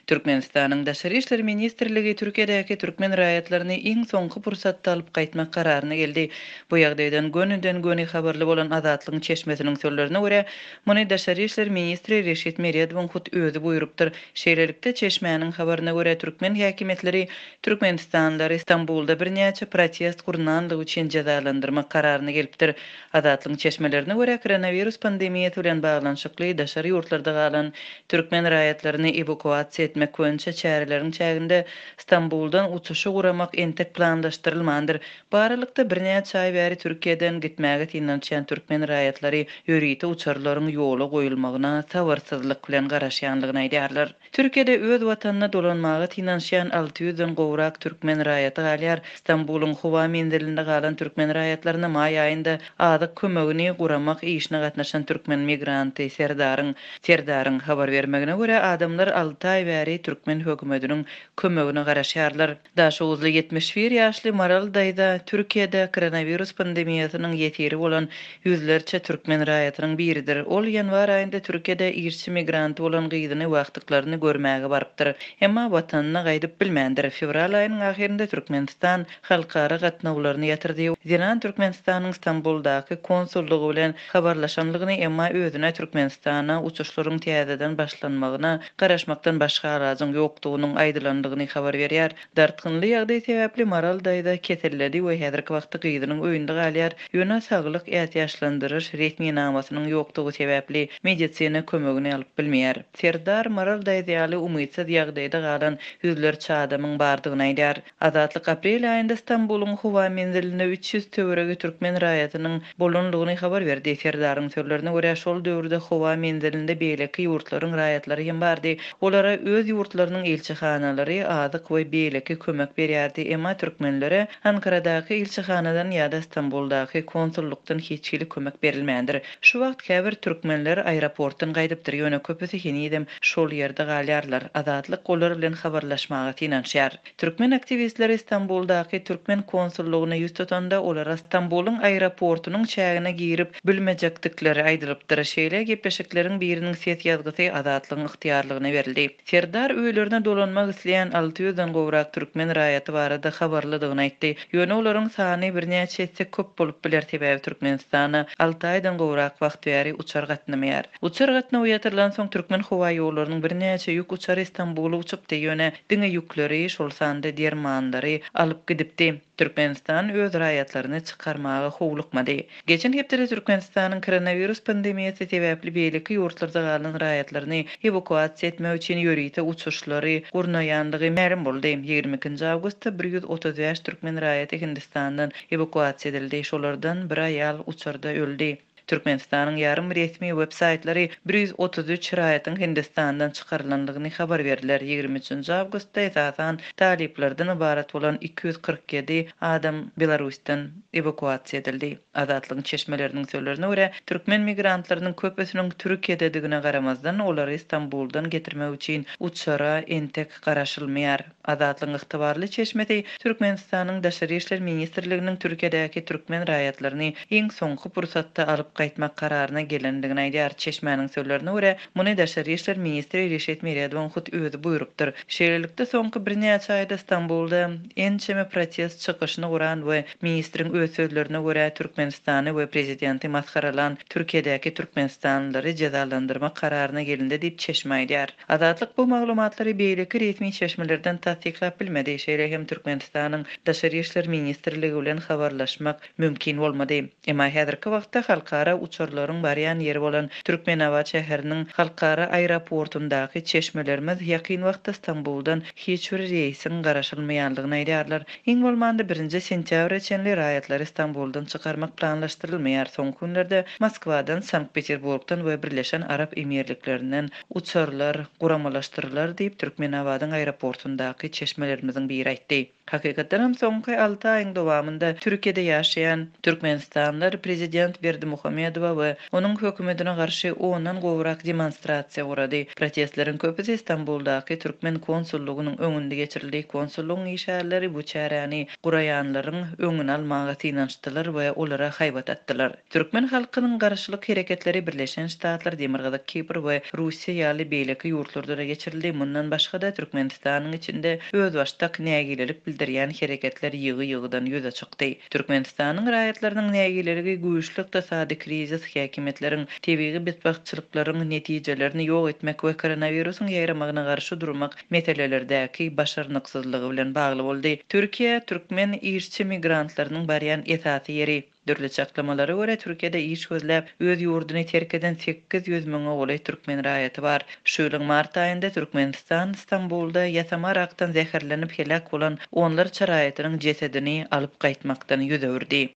Türkmenistanyň Daşary işler ministrligi Türkiýedäki türkmen raýatlaryny iň soňky pursatda alyp gaýtmak kararyna geldi. Bu ýagdaýdan gönüden-göni habarly bolan Azatlygyň çeşmesiniň sözlerine görä, muny daşary işler ministri Reşit Meredowyň hut özi buýrupdyr. Şeýlelikde, çeşmäniň habaryna görä, türkmen häkimiýetleri türkmenistanlylary Stambulda birnäçe protest gurnanlygy üçin jezalandyrmak kararyna gelipdir. Azatlygyň çeşmelerine görä, koronawirus pandemiýasy bilen baglanyşykly daşary ýurtlarda galan türkmen raýatlaryny ewakuasiýa etmek boýunça çäreleriň çäginde Stambuldan uçuşy guramak entek planlaşdyrylmandyr. Bu aralykda, birnäçe aý bäri Türkiýeden gitmäge synanyşýan türkmen raýatlary ýörite uçarlaryň ýola goýulmagyna sabyrsyzlyk bilen garaşýandygyny aýdýarlar. Türkiýede öz watanyna dolanmaga synanyşýan 600 den gowrak türkmen raýaty galýar. Stambulyň howa menzilinde galan türkmen raýatlaryna maý aýynda azyk kömegini guramak işine gatnaşan türkmen migranty Serdaryň Serdaryň habar bermegine görä, adamlar alty aý bäri türkmen hökümetiniň kömegine garaşýarlar. Daşoguzly 71 ýaşly Maral daýza Türkiýede koronawirus pandemiýasynyň ýesiri bolan ýüzlerçe türkmen raýatynyň biridir. Ol ýanwar aýynda Türkiýede işçi migranty bolan gyzyny we agtyklaryny görmäge barypdyr. Emma watanyna gaýdyp bilmändir. Fewral aýynyň ahyrynda Türkmenistan halkara gatnawlaryny ýatyrdy. Zenan Türkmenistanyň Stambuldaky konsullygy bilen habarlaşanlygyny, emma özüne Türkmenistana uçuşlaryň täzeden başlanmagyna garaşmakdan başga alajyň ýokdugynyň aýdylandygyny habar berýär. Dartgynly ýagdaý sebäpli Maral daýza keselledi we häzirki wagtda gyzynyň öýünde galýar, ýöne saglyk ätiýaçlandyryş resminamasynyň ýokdugy sebäpli medisina kömegini alyp bilmeýär. Serdar Maral daýza ýaly umytsyz ýagdaýda galan ýüzlerçe adamyň bardygyny aýdýar. Azatlyk aprel aýynda Stambulyň howa menzilinde 300 töweregi türkmen raýatynyň bolandygyny habar berdi. Serdaryň sözlerine görä, şol döwürde howa menzilinde beýleki ýurtlaryň raýatlary hem bardy. Olara öz ýurtlarynyň ilçihanalary azyk we beýleki kömek berýärdi. Emma türkmenlere Ankaradaky ilçihanadan ýa-da Stambuldaky konsullykdan hiç hili kömek berilmändir. Şu wagt käbir türkmenler aeroportdan gaýdypdyr, ýöne köpüsi henizem şol ýerde galýarlar. Azatlyk olar bilen habarlaşmaga synanyşýar. Türkmen aktiwistleri Stambuldaky türkmen konsullygyna ýüz tutanda, olara Stambulyň aeroportunyň çägine girip bilmejekdikleri aýdylypdyr. Şeýle gepleşikleriň biriniň ses ýazgysy Azatlygyň ygtyýarlygyna berildi. Serdar öýlerine dolanmak isleýän 600 den gowrak türkmen raýaty barada habarlydygyny aýtdy. Ýöne olaryň sany birnäçe esse köp bolup biler, sebäbi Türkmenistana alty aýdan gowrak wagt bäri uçar gatnamaýar. Uçar gatnawy ýatyrylansoň, Türkmenhowaýollarynyň birnäçe ýük uçary Stambula uçupdy, ýöne diňe ýükleri, şol sanda dermanlary alyp gidipdi. Türkmenistan öz raýatlaryny çykarmaga howlukmady. Geçen hepdede Türkmenistanyň koronawirus pandemiýasy sebäpli beýleki ýurtlarda galan raýatlaryny ewakuasiýa etmek üçin ýörite uçuşlary gurnaýandygy mälim boldy. 22-nji awgustda 135 türkmen raýaty Hindistandan ewakuasiýa edildi, şolardan bir aýal uçarda öldi. Türkmenistanyň ýarym resmi web saýtlary 133 raýatyň Hindistandan çykarylandygyny habar berdiler. 23-nji awgustda esasan talyplardan ybarat bolan 247 adam Belarusdan ewakuasiýa edildi. Azatlygyň çeşmeleriniň sözlerine görä, türkmen migrantlarynyň köpüsiniň Türkiýededigine garamazdan, olary Stambuldan getirmek üçin uçara entek garaşylmaýar. Azatlygyň ygtybarly çeşmesi Türkmenistanyň Daşary işler ministrliginiň Türkiýedäki türkmen raýatlaryny iň soňky pursatda alyp gaýtmak kararyna gelendigini aýdýar. Çeşmäniň sözlerine görä, muny daşary işler ministri Reşit Meredowyň hut özi buýrupdyr. Şeýlelikde, soňky birnäçe aýda Stambulda ençeme protest çykyşyny guran we ministriň öz sözlerine görä, Türkmenistany we prezidenti masgaralan Türkiýedäki türkmenistanlylary jezalandyrmak kararyna gelindi diýip, çeşme aýdýar. Azatlyk bu maglumatlary beýleki resmi çeşmelerden tassyklap bilmedi, şeýle hem Türkmenistanyň Daşary işler ministrligi bilen habarlaşmak mümkin bolmady. Emma häzirki wagtda halkara uçarlaryň barýan ýeri bolan Türkmenabat şäheriniň halkara aeroportundaky çeşmelerimiz ýakyn wagtda Stambuldan hiç bir reýsiň garaşylmaýandygyny aýdýarlar. Iň bolmanda birinji sentýabra çenli raýatlary Stambuldan çykarmak planlaşdyrylmaýar. Soňky günlerde Moskwadan, Sankt-Peterburgdan we Birleşen Arap Emirliklerinden uçarlar guramalaşdyrylar diýip, Türkmenabadyň aeroportundaky çeşmelerimiziň biri aýtdy. Hakykatdanam soňky alty aýyň dowamynda Türkiýede ýaşaýan türkmenistanlylar prezident Berdimuhamedowa we onuň hökümetine garşy ondan gowrak demonstrasiýa gurady. Protestleriň köpüsi Stambuldaky türkmen konsullygynyň öňünde geçirildi. Konsullygyň işgärleri bu çäräni guraýanlaryň öňüni almaga synanyşdylar we olara haýbat atdylar. Türkmen halkynyň garşylyk hereketleri Birleşen Ştatlar, Demirgazyk Kipr we Russiýa ýaly beýleki ýurtlarda-da geçirildi. Mundan başga-da, Türkmenistanyň içinde özbaşdak nägilelik bildirýän hereketler ýygy-ýygydan ýüze çykdy. Türkmenistanyň raýatlarynyň nägileligi güýçli ykdysady krizis, häkimiýetleriň tebigy betbagtçylyklaryň netijelerini ýok etmek we koronawirusyň ýaýramagyna garşy durmak meselelerdäki başarnyksyzlygy bilen bagly boldy. Türkiýe türkmen işçi migrantlarynyň barýan esasy ýeri. Dürli çaklamalara görä, Türkiýede iş gözläp, öz ýurduny terk eden 800 müňe golaý türkmen raýaty bar. Şu ýylyň mart aýynda Türkmenistan Stambulda ýasama rakdan zäherlenip heläk bolan onlarça raýatynyň jesedini alyp gaýtmakdan ýüz öwürdi.